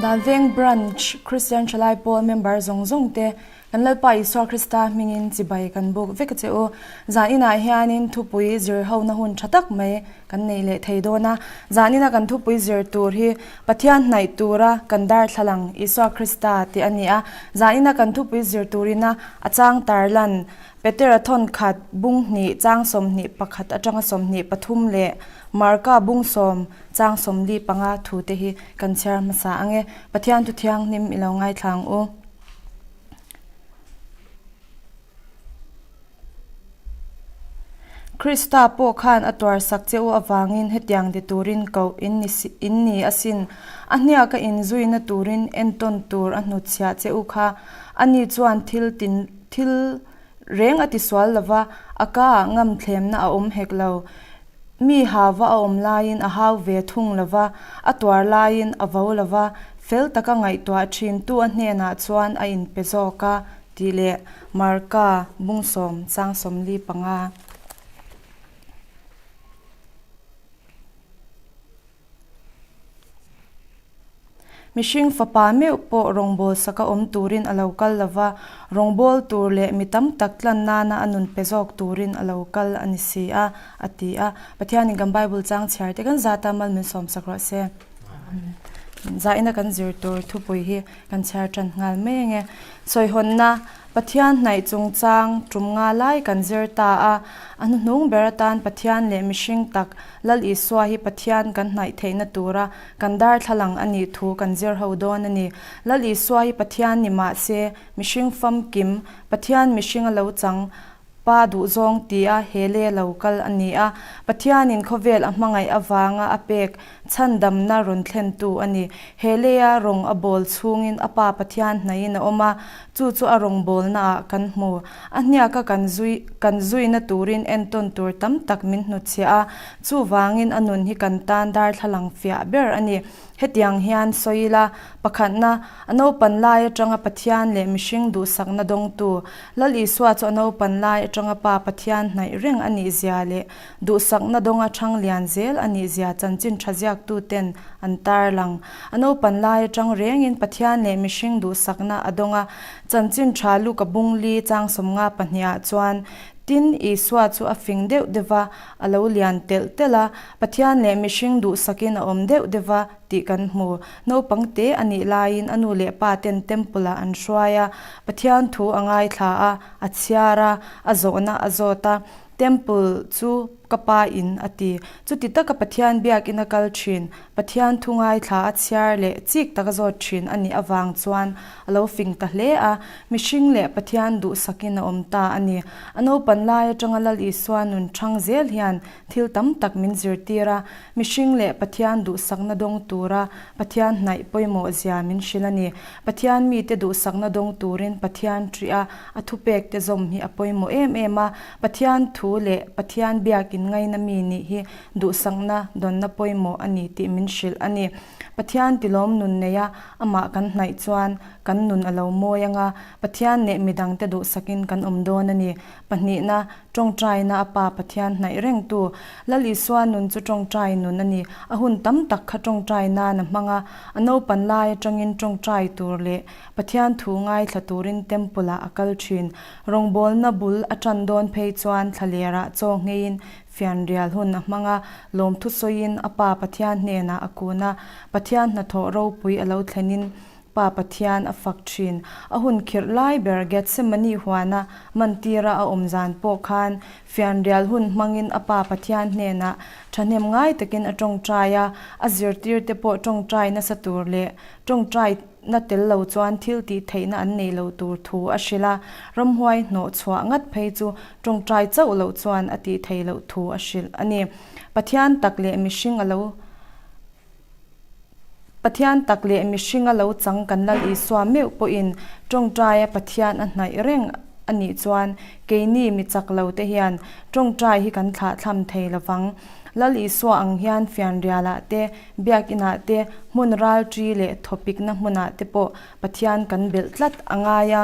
Danveng Branch Kristian Thalai Pawl member zawng zawng te kan Lalpa Isua Krista hmingin chibai kan buk vek a che u. Zan inah hianin thupui zir hona hun tha tak mai kan nei leh thei dawn a. Zan ina kan thupui zir tur hi Pathian hnaih tura kan darthlalang Isua Krista tih a ni a. Zan ina kan thupui zir turina a chang tarlan Petera thawnkhat bung hnih chang 21 atanga 23 leh Marka bung sawm chang 45 thute hi kan chhiar hmasa ang e. Pathian thu thianghlim i lo ngaithla ang u. Krista pawh khan a tuarsak che u avangin hetiang ti turin koh in ni in ni asin. A hniaka inzuina turin entawn tur a hnutchhiah che u kha. Ani chuan thil tin thil reng a tisual lova, a ka ah ngamthlemna a awm hek lo. Mi hava a awm laiin a hau ve thung lova, a tuar laiin a vo lova, fel taka ngaihtuah thintu a hnenah chuan a inpe zawk a. Tih leh Marka bung sawm chang 45. Mihring fapa meuh pawh rawngbâwl saka awm tûrin a lo kal lo va, rawngbâwl tûr leh mi tam tak tlan nâna a nun pe zâwk tûrin a lo kal a ni si a, a ti a. Pathianin kan Bible chang chhiar te kan zâta mal min sawmsak rawh se. Zahina kan zir tûr thupui hi kan chhiar ṭan nghal mai ang e. Sawihawnna, Pathian hnaih chungchang tum nga lai kan zir ta a, a hnuhnung ber atan Pathian leh mihring tak Lal Isua hi Pathian kan hnaih theihna tura kan darthlalang a nih thu kan zir ho dawn a ni. Lal Isua hi Pathian ni mah se, mihring famkim, Pathian mihring a lo chang Pa duhzawng tia he le lo kal a ni a, Pathianin khawvel a hmangaih avanga a pek chhandamna rawn thlentu a ni. He leia rawng a bawl chhungin a Pa Pathian hnaihin a awm a, chu chu a rawngbawlnaah kan hmu. A hniaka kan zui kan zuina turin entawn tur tam tak min hnutchhiah a, chuvangin a nun hi kan tan darthlalang fiah ber a ni. Hetiang hian sawi ila, pakhatna, a naupan lai atanga Pathian leh mihring duhsakna dawngtu, Lal Isua chu a naupan lai atanga Pa Pathian hnaih reng a nih zia leh duhsakna dawnga thang lian zel a nih zia chanchin tha ziaktuten an tarlang. A naupan lai atang rengin Pathian leh mihring duhsakna a dawnga chanchin tha Luka bungli chang 52 ah chuan Tin, Isua chu a fing deuh deuh va, a lo lian telh telh a, Pathian leh mihring duhsakin a awm deuh deuh va tih kan hmu. Naupang te a nih laiin a nu leh pa ten temple ah an hruai a, Pathian thu a ngaithla a, a chhiar a, a zawhna a zawt a, Temple chu ka pa in a ti. Chuti taka Pathian biakin a kal thin, Pathian thu ngaithla a chhiar leh chik tak a zawt thin a nih avang chuan a lo fing ta hle a, mihring leh Pathian duhsakin a awm ta a ni. A naupan lai atanga Lal Isua nun thang zel hian Thil tam tak min zirtir a, mihring leh Pathian duhsakna dawng tura Pathian hnaih pawimawh zia min hrilh a ni. Pathian mite duhsakna dawng turin Pathian ṭih a, a thupekte zawm hi a pawimawh em em a. Pathian thu leh Pathian biakin ngaina mi nih hi duhsakna dawnna pawimawh a ni tih min hrilh a ni. Pathian tilawm nun neia amah kan hnaih chuan kan nun a lo mawi ang a, Pathian leh midangte duhsakin kan awm dawn a ni. Pahnihna, Tawngtaina a Pa Pathian hnaih rengtu Lal Isua nun chu tawngtai nun a ni. A hun tam tak kha tawngtai nan a hmang a, a naupan lai atangin tawngtai tur leh Pathian thu ngaithla turin Temple ah a kal thin. Rawngbawlna bul a tan dawn phei chuan thlalerah chaw ngheiin fianrial hun a hmang a, lawmthu sawiin a Pa Pathian hnenah a kun a, Pathian hnathawh ropui a lo thlenin Pa Pathian a fak thin. A hun khirh lai ber Gethsemane huana mantira a awm zan pawh khan fianrial hun hmangin a Pa Pathian hnenah thahnem ngai takin a tawngtai a, a zirtirte pawh tawngtai nasa tur leh tawngtai na tel lo chuan thil tih theihna an nei lo tur thu a hrilh a, ramhuai hnawh chhuah ngat phei chu tawngtai chauh loh chuan a tih theih loh thu a hrilh a ni. Pathian tak leh mihring a lo. Pathian tak leh mihringa lo chang kan Lal Isua meuh pawhin tawngtaia Pathian a hnaih reng a nih chuan keini mi chak lo te hian tawngtai hi kan thlahthlam thei lovang. Lal Isua ang hian fianrialah te, biakinah te, hmun ralṭi leh thawpikna hmunah te pawh Pathian kan belh tlat a ngai a.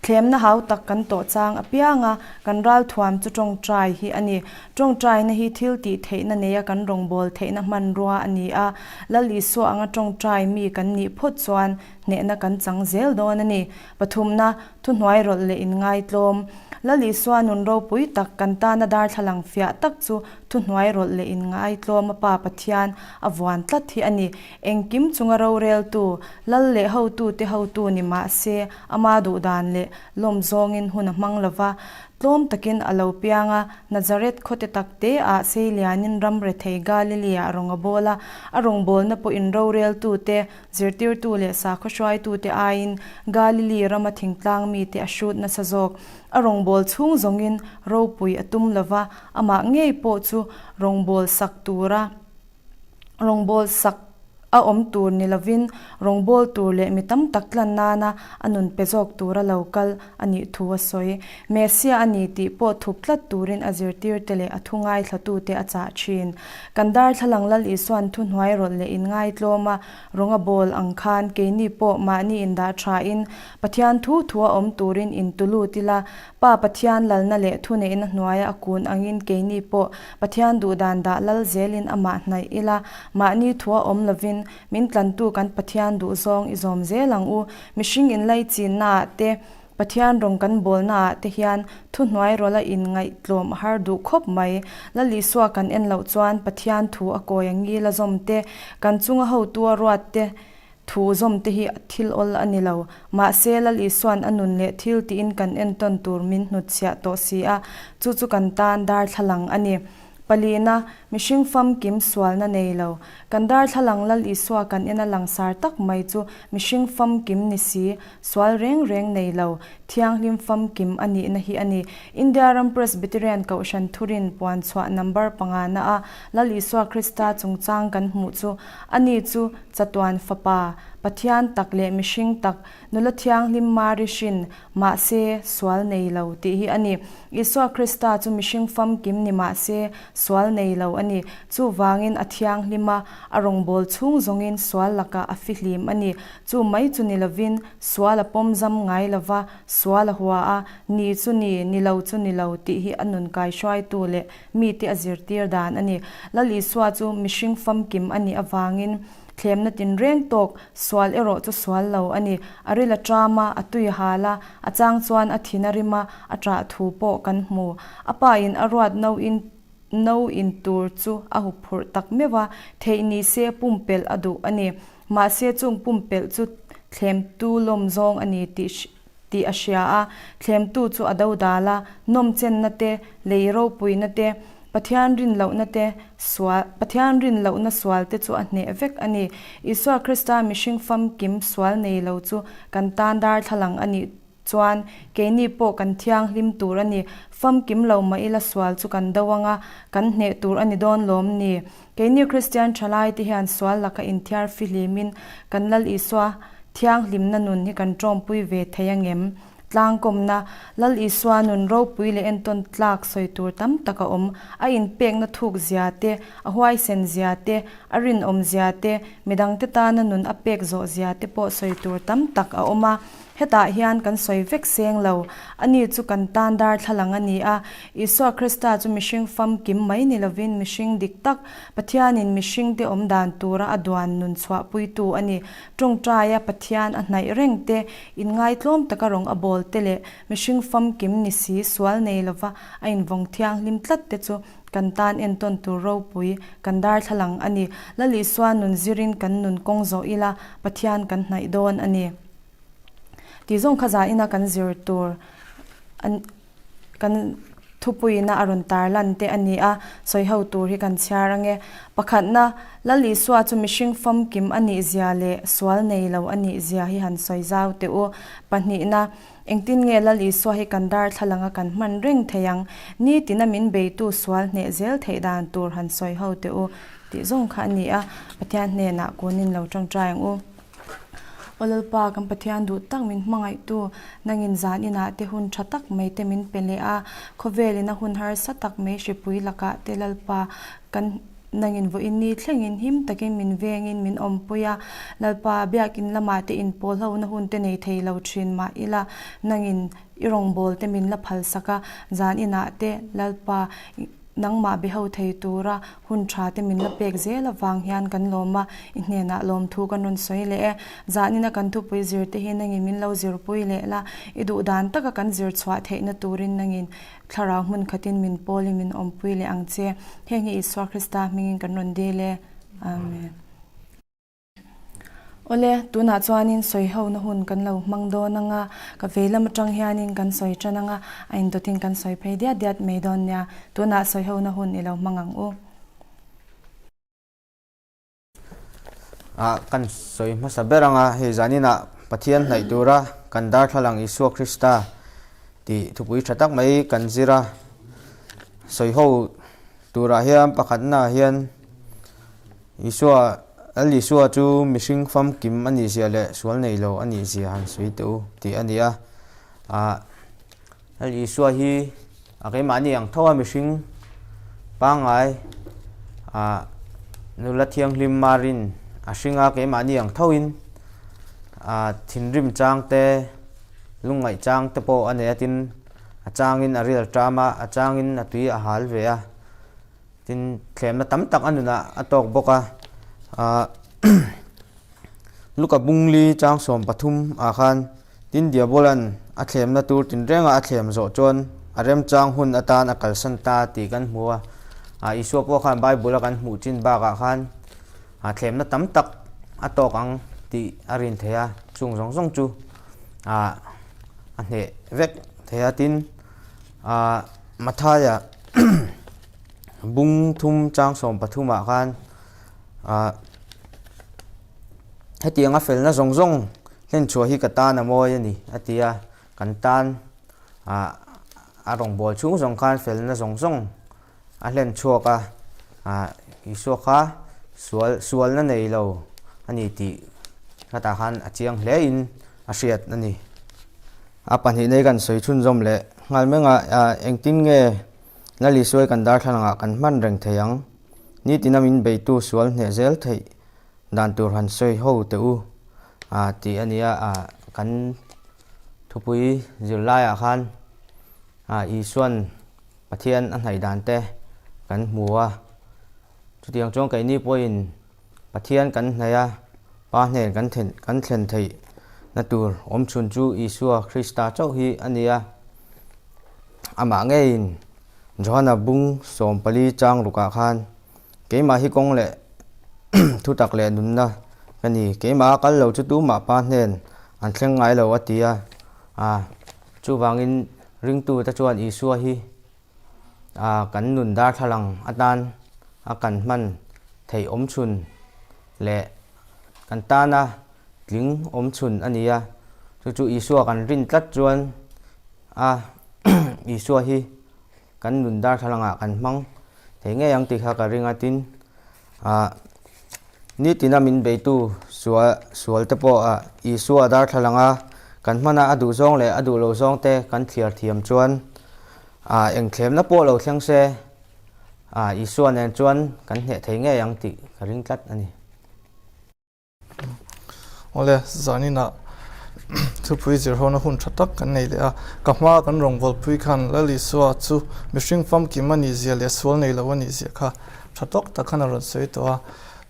Thlemna hau tak kan tawh chang apianga kan ralthuam chu tawngtai hi a ni. Tawngtaina hi thil tih theihna neia kan rawngbâwl theihna hmanrua a ni a. Lal Isua anga tawngtai mi kan nih phawt chuan hnehna kan chang zel dawn a ni. Pathumna, thuhnuai rawlh leh inngaitlawm. Lal Isua nun ropui tak kan tana darthlalang fiah tak chu thuhnuai rawlh leh inngaitlawm a Pa Pathian a vuan tlat hi a ni. Engkim chunga roreltu, lal leh hotute hotu ni mah se, ama duhdan leh lawm zawngin hun a hmang lo va. Tlawm takin a lo piang a, Nazareth khawte tak te ah seilianin ram rethei Galilee-ah rawng a bawl a, a rawngbawlna pawhin roreltute, zirtirtu leh sakhaw hruaitute aiin Galilee rama thingtlang mite a hrut nasa zawk. A rawngbâwl chhung zawngin ropui a tum lo va, amah ngei pawh chu rawngbâwl sak tura rawngbâwl sak a awm tur ni lovin rawngbâwl tur leh mi tam tak tlan nana a nun pe zawk tura lo kal a nih thu a sawi. Messiah a ni tih pawh thup tlat turin a zirtirte leh a thu ngaithlatute a chah thin. Kan darthlalang Lal Isua'n thuhnuai rawlh leh inngaitlawm a rawnga bawl ang khan keini pawh mahni indah thain Pathian thu thua awm turin intulut ila, Pa Pathian lalna leh thuneihna hnuaia a kun angin keini pawh Pathian duhdan dah lal zelin amah hnaih ila, mahni thua awm lovin min tlantu kan Pathian duhzawng i zawm zel ang u. Mihring inlaichinnaah te, Pathian rawng kan bawlnaah te hian thuhnuai rawla inngaihtlawm a har duh khawp mai. Lal Isua kan en loh chuan Pathian thu a kawi a ngil a zawm te, kan chunga hotu a ruat te thu zawm te hi thil awl a ni lo. Mahse, Lal Isua'n a nun leh thil tiin kan entawn tur min hnutchhiah tawh si a, chu chu kan tan darthlalang a ni. Palina, mihring famkim sualna nei lo. Kan darthlalang Lal Isua kan ena langsar tak mai chu mihring famkim ni si, sual reng reng nei lo, thianghlim famkim a nihna hi a ni. India ram Presbyterian Kohhran Thurin puanchhuah number pangana a Lal Isua Krista chungchang kan hmuh chu, ani chu chatuan fapa, Pathian tak leh mihring tak, nula thianghlim Mari hrin, Mahse, sual nei lo tih hi a ni. Isua Krista chu mihring famkim ni mah se, sual nei lo a ni. Chuvangin a thianghlim a, a rawngbâwl chhung zawngin sual lakah a fihlim a ni. Chu mai chu ni lovin, sual a pawm zam ngai lo va, sual a hua a, ni chu ni, ni lo chu ni lo tih hi a nun kaihruaitu leh mite a zirtir dan a ni. Lal Isua chu mihring famkim a nih avangin, Thlemna tinreng tawk, sual erawh chu sual lo a ni. A ril a ṭam a, a tui a hal a, a chang chuan a thin a rim a, a ṭah thu pawh kan hmu. A pa in a ruat no in no in tur chu a huphurh tak meuh a, theih ni se pumpelh a duh a ni. Mahse chung pumpelh chu thlemtu lawm zawng a ni tih tih a hria a, thlemtu chu a dodal a, nawmchenna te, lei ropuina te, Pathian rin lohna te, sual, Pathian rin lohna sual te chu a hneh vek a ni. Isua Krista mihring famkim sual nei lo chu kan tan darthlalang a nih chuan keini pawh kan thianghlim tur a ni. Famkim lo mah ila sual chu kan do anga kan hneh tur a ni dawn lawm ni. Keini Kristian thalai te hian sual laka inthiar fihlimin kan Lal Isua thianghlimna nun hi kan tawmpui ve thei a ngem? Tlangkawmna, Lal Isua nun ropui leh entawn tlak sawi tur tam tak a awm. A inpekna thuk zia te, a huaisen zia te, a rinawm zia te, midangte tana nun a pek zawh zia te pawh sawi tur tam tak a awm a. Hetah hian kan sawi vek seng lo. Ani chu kan tan darthlalang a ni a. Isua Krista chu mihring famkim mai ni lovin mihring dik tak, Pathianin mihringte awm dan tura a duan nun chhuahpuitu a ni. Tawngtaia Pathian a hnaih reng te, inngaitlawm taka rawng a bawl te leh mihring famkim ni si sual nei lova a invawng thianghlim tlat te chu kan tan entawn tur ropui kan darthlalang a ni. Lal Isua nun zirin kan nun kawng zawh ila Pathian kan hnaih dawn a ni. Tih zawng kha zaina kan zir tur kan thupuina a rawn tar lan te a ni a, sawi ho tur hi kan chhiar ang e. Pakhatna, Lal Isua chu mihring famkim a nih zia leh sual nei lo a nih zia hi han sawi zau teh u. Pahnihna, Engtin nge Lal Isua hi kan darthlalang a kan hman reng thei ang? Nitina min beitu sual hneh zel theih dan tur han sawi ho teh u tih zawng kha a ni a, Pathian hnenah kunin lo tawngtai ang u. Aw Lalpa, kan Pathian duh tak min hmangaihtu, nangin zan inah te hun tha tak mai te min pe leh a, khawvelin a hun harsa tak mai hripui lakah te Lalpa kan. Nangin vawiin ni thlengin him takin min vengin min awmpui a, Lalpa biakin lamah te inpawl hona hun te nei thei lo thin mah ila, nangin i rawngbâwl te min la phalsak a, zan inah te Lalpa nangmah beho thei tura hun tha te min la pek zel avang hian kan lawm a, i hnenah lawmthu kan rawn sawi leh e. Zan ina kan thupui zir te hi nangin min lo zirpui leh la, i duhdan taka kan zir chhuah theihna turin nangin Thlarau hmun khatin min pawlin min awmpui leh ang che. Heng hi Isua Krista hmingin kan rawn dil e. Amen. Awle, tunah chuanin sawi hona hun kan lo hmang dawn ang a, ka vei lam atang hianin kan sawi tan ang a, a indawtin kan sawi phei diat diat mai dawn nia. Tunah sawi hona hun i lo hmang ang u. Ah kan sawi hmasa ber anga hei zaninah Pathian hnaih tura kan darthlalang Isua Krista tih thupui tha tak mai kan zir a. Sawi ho turah hian pakhatnaah hian Isua Lal Isua chu mihring famkim a nih zia leh sual nei lo a nih zia han sawi teh u tih a ni a. Ah Lal Isua hi a keimahni ang tho a mihring pangngai ah nula thianghlim marin a hring a keimahni ang thoin ah thinrim chang te lungngaih chang te pawh a nei a tin a changin a rial ṭam a a changin a tui a hal ve a tin thlemna tam tak a nunah a tawk bawk a ah Luka Bungli chang 13 ah khan tin Diabolan a thlemna tur tinrenga a thlem zawh chuan a remchang hun atan a kalsan ta tih kan hmu a. Ah Isua pawh khan Bible a kan hmuh chin bakah khan ah thlemna tam tak a tawk ang tih a rin thei a, chung zawng zawng chu ah a hneh vek thei a. Tin ah Mathaia bung thum chang 13 ah khan ah hetianga felna zawng zawng hlenchhuah hi ka tan a mawi a ni a ti a, kan tan ah a rawngbâwl chhung zawng khan felna zawng zawng a hlen chhuak a, ah Isua kha sual sualna nei lo a ni tih hlatah khan a chiang hle in a hriat a ni. A pahnihna hi kan sawi chhunzawm leh nghal meng a, ah engtin nge Lal Isuai kan darthlalangah kan hman reng thei ang? Nitina min beitu sual hneh zel theih dan tur han sawi ho teh u a tih a nia a kan thupui zirlaiah khan a Isuan Pathian a hnaih dan te kan hmu a chutiang chuan keini pawhin Pathian kan hnaih a Pa hnen kan then kan thlen theih na tur awmchhun chu Isua Krista chauh hi a ni a amah ngeiin Johana bung 14 chang rukah khan keimah hi kawng leh thutak leh nunna ka ni, keimah a kal lo chu tumah pa hnen an thleng ngai lo a ti a, a chuvangin ringtute chuan Isua hi a kan nun darthlalang atan a kan hman theih awmchhun leh kan tana tling awmchhun a ni a, chu chu Isua kan rin tlat chuan a Isua hi kan nun darthlalangah kan hmang thei ngei ang tih kha ka ring a tin ah nitina min beitu sual sual te pawh ah Isua darthlalanga kan hmana a duh zawng leh a duh lo zawng te kan thliar thiam chuan ah eng thlemna pawh lo thleng se ah Isua nen chuan kan hneh thei ngei ang tih ka ring tlat a ni. Awle, zaninah thupui zirhawna hun tha tak kan nei leh a. Ka hmaa kan rawngbawlpui khan Lal Isua chu mihring famkim a nih zia leh sual nei lo a nih zia kha tha tawk tak khan a rawn sawi tawh a.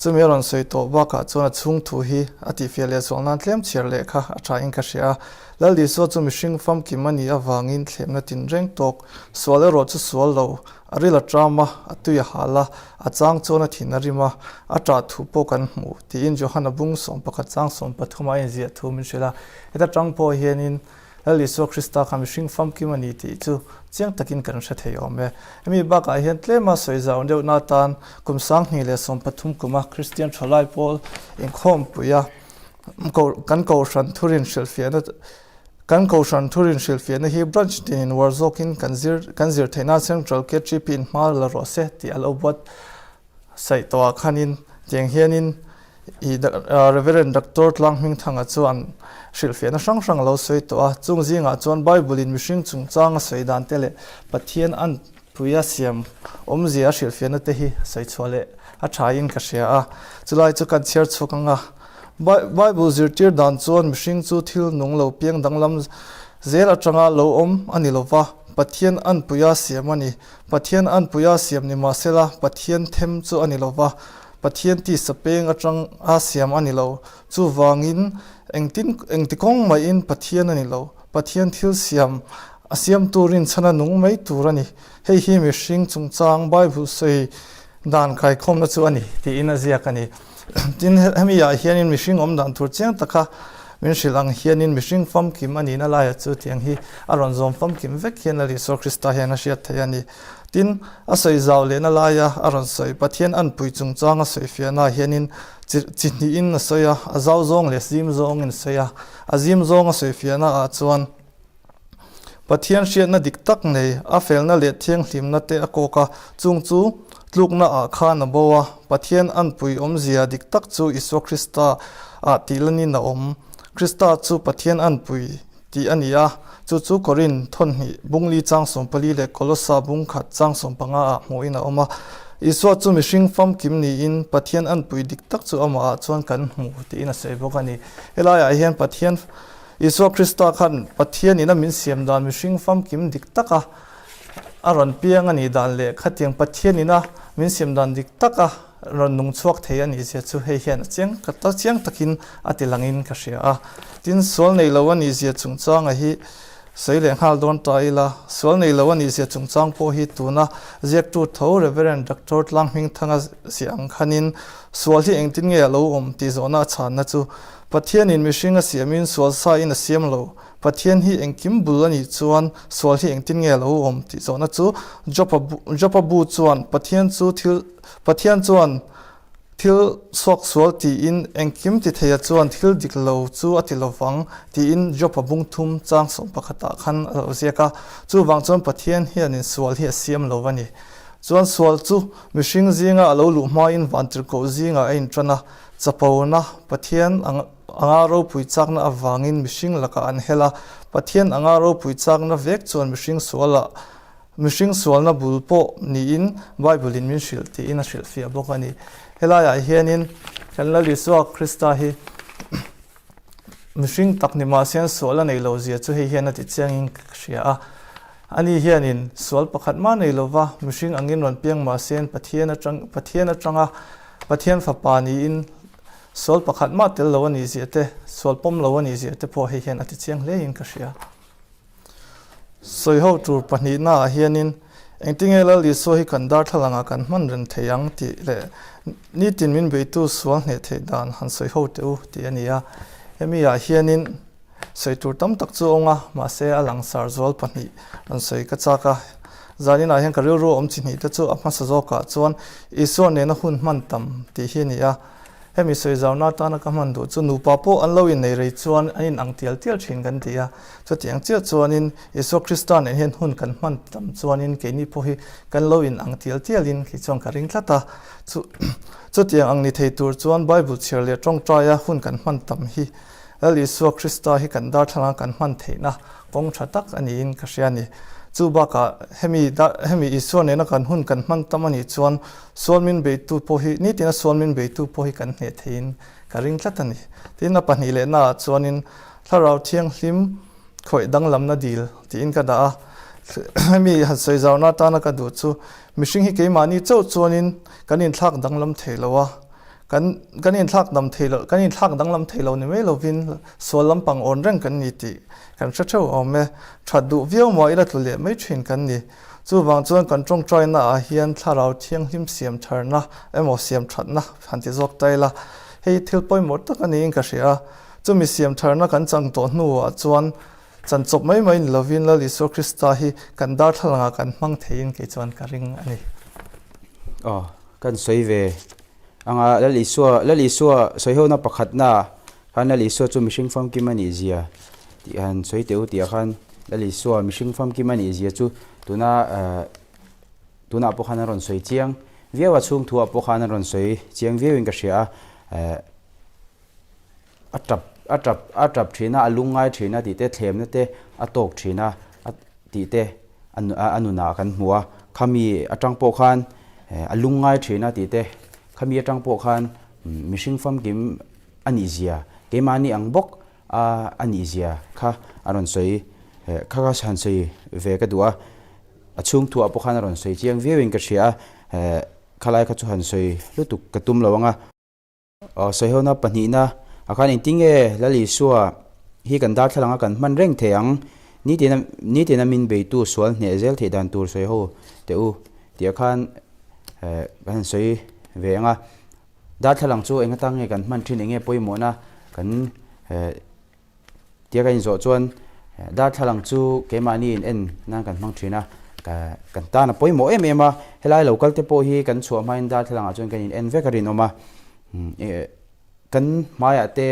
Chumi a rawn sawi tawh bakah chuan a chhung thu hi a tihfiah leh zual nan tlem chhiar leh kha a tha in ka hria a. Lal Isua chu mihring famkim a nih avangin thlemna tinreng tawk, sual erawh chu sual lo A ril a ṭam a, a tui a hal a, a chang chuan a thin a rim a, a ṭah thu pawh kan hmu, tiin Johana bung 11 chang 13 a inziah thu min hrilh a. Heta ṭang pawh hianin Lal Isua Krista kha mihring famkim a ni tih chu chiang takin kan hre thei awm e. Hemi bakah hian tlema sawi zau deuhna atan kum 2013 kuma Kristian ṭhalai pawl inkhawmpuia kan kohhran thurin hrilhfiahna Kan Kohhran thurin hrilhfiahna hi branch tinin uar zawkin kan zir kan zir theih nan Central KTP in hma la rawh se tih a lo buat saih tawh ah khanin tiang hianin i Reverend Doctor Tlanghmingthanga chuan hrilhfiahna hrang hrang a lo sawi tawh a, chung zingah chuan Bible in mihring chungchang a sawi dan te leh Pathian an. anpuia siam awmzia a hrilhfiahna te hi sawi chhuah leh a thain ka hria a. Chulai chu kan chhiar chhuak ang a. Bible zirtir dan chuan mihring chu thil nung lo piang danglam zel atanga lo awm a ni lova, Pathian anpuia siam a ni. Pathian anpuia siam ni mahsela Pathian them chu a ni lova, Pathian tisa peng atanga siam a ni lo. Chuvangin engtin engti kawng maiin Pathian a ni lo. Pathian thil siam a siamtu rinchhana nung mai tur a ni. Hei hi mihring chungchang Bible sawi dan kaikhawmna chu a ni tiin a ziak a ni. Tin, hemi ah hianin mihring awm dan tur chiang taka min hrilh ang hianin mihring famkim a nihna laiah chu tiang hi a rawn zawm famkim vek hian Lal Isua Krista hian a hriat theih a ni. Tin, a sawi zau lehna laia a rawn sawi Pathian anpui chungchang a sawi fiahna ah hianin chi chi hnihin a sawi a, a zau zawng leh zim zawngin a sawi a. A zim zawng a sawi fiahna ah chuan Pathian hriatna dik tak nei, a felna leh thianghlimna te a kawk a, chung chu tlukna ah khan a bo a. Pathian anpui awmzia dik tak chu Isua Krista ah tih lanin a awm. Krista chu Pathian anpui tih a ni a, chu chu Korin thawnhnih bungli chang 14 leh Kolosa bungkhat chang 15 ah hmuhin a awm a. Isua chu mihring famkim niin Pathian anpui dik tak chu amah ah chuan kan hmu tiin a sawi bawk a ni. Helaiah hian Pathian Isua Krista khan Pathian ina min siam dan mihring famkim dik taka a rawn piang a nih dan leh khatiang Pathian ina min siam dan dik taka rawn nung chhuak thei a nih zia chu hei hian a chiang ka chiang takin a ti langin ka hria a. Tin, sual nei lo a nih zia chungchanga hi sawi leh nghal dawn ta ila, sual nei lo a nih zia chungchang pawh hi tuna ziaktu tho Rev. Doctor Tlanghmingthanga ziah ang khanin sual hi engtin nge a lo awm tih zawhna a chhanna chu Pathianin mihring a siamin sual sain a siam lo. Pathian hi engkim bul a nih chuan sual hi engtin nge a lo awm tih zawhna chu Job-a bu chuan Pathian chu thil Pathian chuan thil suak sual tiin engkim ti theia chuan thil dik lo chu a ti lovang tiin Job-a bung thum chang 11 ah khan a lo ziak a. Chuvang chuan Pathian hianin sual hi a siam lo a ni. Chuan sual chu mihring zinga a lo luh hmain vantirhkoh zingah a intan a. Chapona, Pathian anga ropui chakna avangin mihring lakah an hel a, Pathian anga ropui chakna vek chuan mihring sualah mihring sualna bul pawh niin Bible-in min hrilh tiin a hrilhfiah bawk a ni. Helaiah hianin kan Lal Isua Krista hi mihring tak ni mahse an sual a nei lo zia chu hei hian a ti chiangin ka hria a. Ani hianin sual pakhat mah nei lova mihring angin rawn piang mahse Pathian atang Pathian atanga Pathian fapa niin sual pakhat mah tel lo a nih zia te, sual pawm lo a nih zia te pawh hei hian a ti chiang hlein ka hria. Sawiho tur pahnihnaah hianin engtinge Lal Isua hi kan darthlalangah kan hman reng thei ang tih leh nitin min beitu sual hneh theih dan han sawiho teh u tih a ni a. Hemi ah hianin Sawi tur tam tak chu a awng a, mahse a langsar zual pahnih rawn sawi ka chak a. Zaninah hian ka rilru a awm chi hnih te chu a hmasa zawkah chuan Isua nena hun hman tam tih hi a ni a. Hemi sawi zauna atana ka hman duh chu nupa pawh an lo innei rei chuan an inang tial tial thin kan ti a. Chutiang chiah chuanin Isua Krista nen hian hun kan hman tam chuanin keini pawh hi kan lo inang tial tialin kei chuan ka ring tlat a. Chu chutiang ang ni thei tur chuan Bible chhiar leh tawngtaia hun kan hman tam hi Lal Isua Krista hi kan darthlanga kan hman theihna kawng tha tak a niin ka hria a ni. Chu bakah hemi hemi Isua nena kan hun kan hman tam a nih chuan sual min beitu pawh hi nitina sual min beitu pawh hi kan hneh theiin ka ring tlat a ni. Tin a pahnih lehnaah chuanin Thlarau Thianghlim khawih danglamna dil tiin ka dah a. Hemi han sawi zauna atana ka duh chu mihring hi keimahni chauh chuanin kan inthlak danglam thei lo a. Kan kan inthlak dam thei lo, kan inthlak danglam thei lo ni mai lovin sual lampang awn reng kan ni tih kan hre theuh awm e. That duh viau maw ila tlu leh mai thin kan ni. Chuvang chuan kan tawngtaina ah hian thlarau thianghlim siam tharna emaw siam thatna han ti zawk ta ila, hei thil pawimawh tak a niin ka hria a. Chumi siam tharna kan chang tawh hnuah chuan chan chawp mai mai ni lovin Lal Isua Krista hi kan darthlalangah kan hmang theiin kei chuan ka ring a ni. Aw, kan sawi ve Anga Lal Isua, Lal Isua sawihona pakhatna khan Lal Isua chu mihring famkim a nih zia tih han sawi teh u tih ah khan Lal Isua mihring famkim a nih zia chu tuna eh tunah pawh khan a rawn sawi chiang viau a, chhung thu ah pawh khan a rawn sawi chiang viau in ka hria a eh a tap a tap a tap thin a, a lungngai thin a tih te thlemna te a tawk thin a tih te a nunah kan hmu a. Khami atang pawh khan a lungngai thin a tih te, khami atang pawh khan mihring famkim a nih zia, keimahni ang bawk a a nih zia kha a rawn sawi kha kha han sawi ve ka duh a, a chhung thuah pawh khan a rawn sawi chiang viau in ka hria a, khalai kha chu han sawi lutuk ka tum lo ang a. Aw sawihona pahnihna ah khan engtin nge Lal Isua hi kan darthlalang a kan hman reng thei ang? Nitin a nitin a min beitu sual hneh zel theih dan tur sawi ho teh u tih ah khan eh kan han sawi ve ang a. Darthlalang chu eng atang nge kan hman thin eng nge pawimawhna kan eh Tia ka inzawh chuan darthlalang chu keimahni in en nan kan hmang thin a, kan tan a pawimawh em em a, helai lo kal te pawh hi kan chhuah hmain darthlalang ah chuan kan in en vek a rinawm a, kan hmaiah te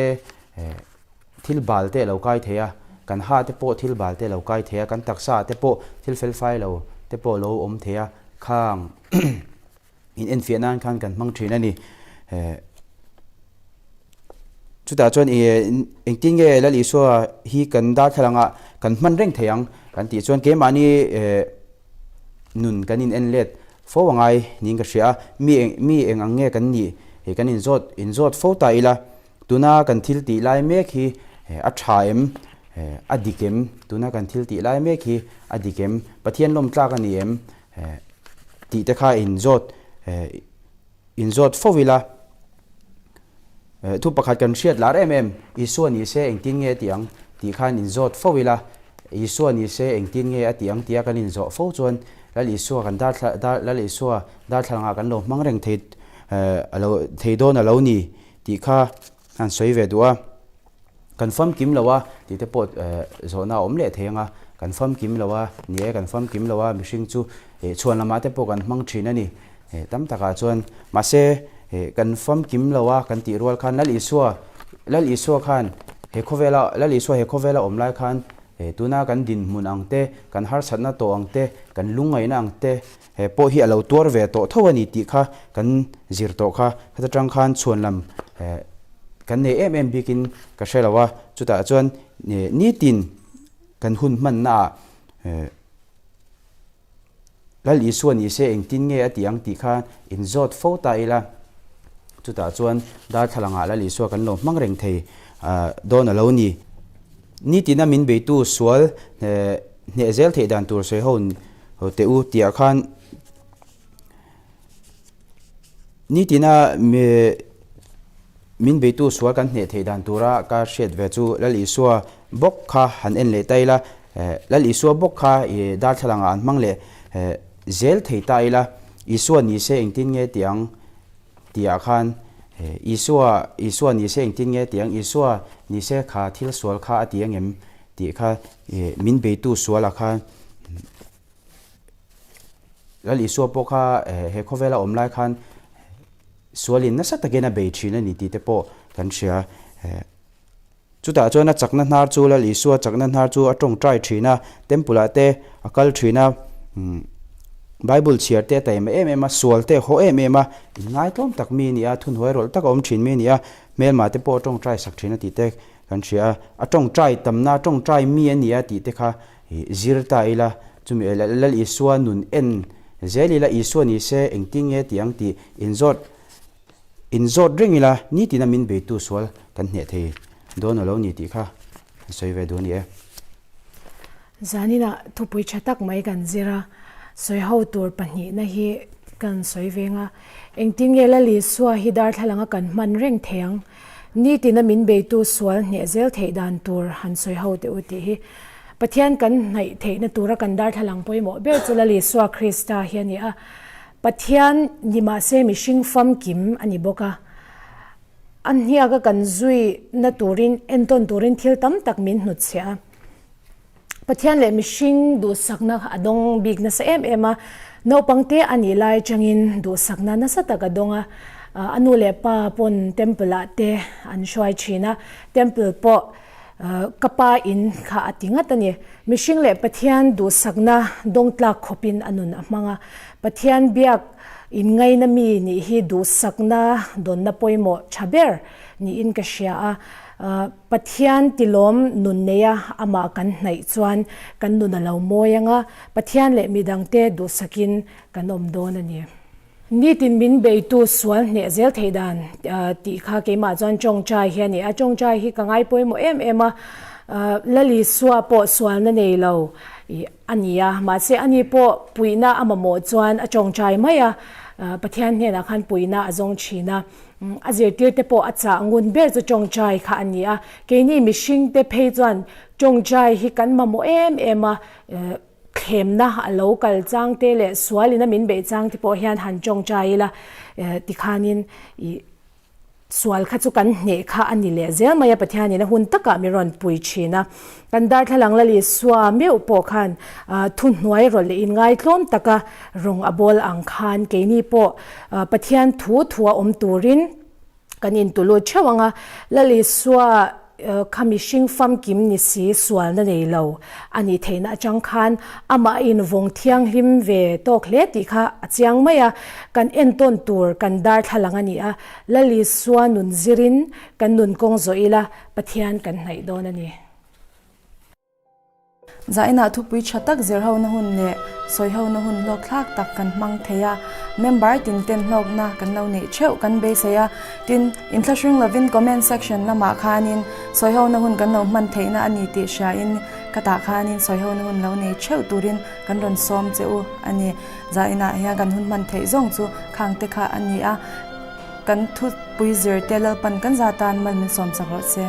thil bal te a lo kai thei a, kan ha te pawh thil bal te a lo kai thei a, kan taksa ah te pawh thil fel fai lo te pawh a lo awm thei a, khang in enfiah nan khan kan hmang thin a ni. Chutah chuan engtin nge Lal Isua hi kan darthlalang ah kan hman reng thei ang kan tih chuan keimahni nun kan in en let fo angai niin ka hria a, mi eng mi eng ang nge kan nih hi kan in zawt in zawt fo ta ila, tuna kan thil tih lai mek hi a tha em a dik em, tuna kan thil tih lai mek hi a dik em, Pathian lawm tlak a ni em tih te kha in zawt in zawt fo ila. Thu pakhat kan hriat lar em em, Isua ni se engtin nge a tih ang tih khan in zawt fo ila, Isua ni se engtin nge a tih ang tia kan in zawh fo chuan Lal Isua kan darthla dar Lal Isua darthlalangah kan lo hmang reng thei a lo thei dawn a lo ni tih kha an sawi ve duh a. Kan famkim lo a tih te pawh zawhna a awm leh thei ang a, kan famkim lo a, ni e kan famkim lo a, mihring chu chhuan lamah te pawh kan hmang thin a ni tam takah chuan. Mahse kan famkim lo a kan tih rual khan Lal Isua, Lal Isua khan he khawvela, Lal Isua he khawvela awm lai khan tuna kan dinhmun ang te, kan harsatna tawh ang te, kan lungngaihna ang te He pawh hi a lo tuar ve tawh tho a ni tih kha kan zir tawh kha. Heta tang khan chhuan lam kan nei em em bikin ka hre lo a, chutah chuan nitin kan hun hmannaah Lal Isua ni se engtin nge a tih ang tih kha inzawt fo ta ila, chutah chuan darthlalangah Lal Isua kan lo hmang reng thei dawn a lo ni. Nitina min beitu sual hneh zel theih dan tur sawi ho teh u tih ah khan nitina min beitu sual kan hneh theih dan tura ka hriat ve chu Lal Isua bawk kha han en leh ta ila, Lal Isua bawk kha darthlalang ah an hmang leh zel thei ta ila, Isua ni se engtin nge tih ang? Tihah khan Isua, Isua ni se engtin nge tih ang, Isua ni se kha thil sual kha a ti ang em tih kha min beitu sualah khan Lal Isua pawh kha he khawvela awm lai khan sualin nasa takin a bei thin a ni tih te pawh kan hria. Chutah chuan a chakna hnar chu Lal Isua chakna hnar chu a tawngtai thin a, temple ah te a kal thin a, Bible chhiar te a taima em em a, sual te a haw em em a, inngai tlawm tak mi a ni a, thunhuai rawlh tak a awm thin mi a ni a, hmelma te pawh a tawngtai sak thin a tih te kan hria a, a tawngtai tamna a tawngtai mi a ni a tih te kha zir ta ila, chumi Lal Isua nun en zel ila Isua ni se engtin nge tih ang tih inzawt Inzawt reng ila, nitina min beitu sual kan hneh thei dawn a lo ni tih kha an sawi ve duh a ni e. Zaninah thupui tha tak mai kan zir a, sawi ho tur pahnihna hi kan sawi veng a. Engtin nge Lal Isua hi darthlalang a kan hman reng thei ang? Nitina min beitu sual hneh zel theih dan tur han sawi ho teh u tih hi Pathian kan hnaih theihna tura kan darthlalang pawimawh ber chu Lal Isua Krista hi a ni a. Pathian ni mahse mihring famkim a ni bawk a, a hniaka kan zui na turin entawn turin thil tam tak min hnutchhiah a. Pathian leh mihring duhsakna a dawng bik nasa em em a, naupang te a nih lai atangin duhsakna nasa tak a dawng a, a nu leh pa pawn temple ah te an hruai thin a, temple pawh ka pa in kha a ti ngat a ni. Mihring leh Pathian duhsakna dawng tlak khawpin a nun a hmang a. Pathian biak inngaina mi nih hi duhsakna dawnna pawimawh tha ber niin ka hria a. Pathian tilawm nun neia amah kan hnaih chuan kan nun a lo mawi ang a, Pathian leh midangte duhsakin kan awm dawn a ni. Nitin min beitu sual hneh zel theih dan tih kha keimah chuan tawngtai hi a ni a, tawngtai hi ka ngai pawimawh em em a, Lalisua pawh sualna nei lo a ni a, mahse ani pawh puihna a mamawh chuan a tawngtai mai a, Pathian hnenah khan puihna a zawng thin a, a zirtirte pawh a chah ngun ber chu tawngtai kha a ni a, keini mihringte phei chuan tawngtai hi kan mamawh em em a, Thlemna a lo kal chang te leh sualin a min beih chang te pawh hian han tawngtai ila tikhanin ih sual kha chu kan hneh kha a ni leh zel mai a, Pathianin a hun takah min rawn pui thin a. Kan darthlalang la Isua meuh pawh khan thuhnuai rawlh leh inngaitlawm taka rawng a bawl ang khan keini pawh Pathian thu thua awm turin Kan intulut theuh ang a, Lal Isua kha mihring famkim ni si sualna nei lo a nih theihna atang khan amah a invawng thianghlim ve tawk hle tih kha a chiang mai a, kan entawn tur kan darthlalang a ni a, Lal Isua nun zirin kan nun kawng zawh ila Pathian kan hnaih dawn a ni. Zainah thupui tha tak zirhona hun leh sawihona hun hlawkthlak tak kan hmang thei a, member tin ten hlawkna kan lo neih theuh kan beisei a, tin, inthlahrung lovin comment section lamah khanin sawihona hun kan lo hman theihna a ni tih hriain ka tah khanin sawihona hun lo nei theuh turin kan rawn sawm che u a ni. Zainah hian kan hun hman theih zawng chu khang te kha a ni a, kan thupui zirte Lalpan kan za tan mal min sawm chak rawh se.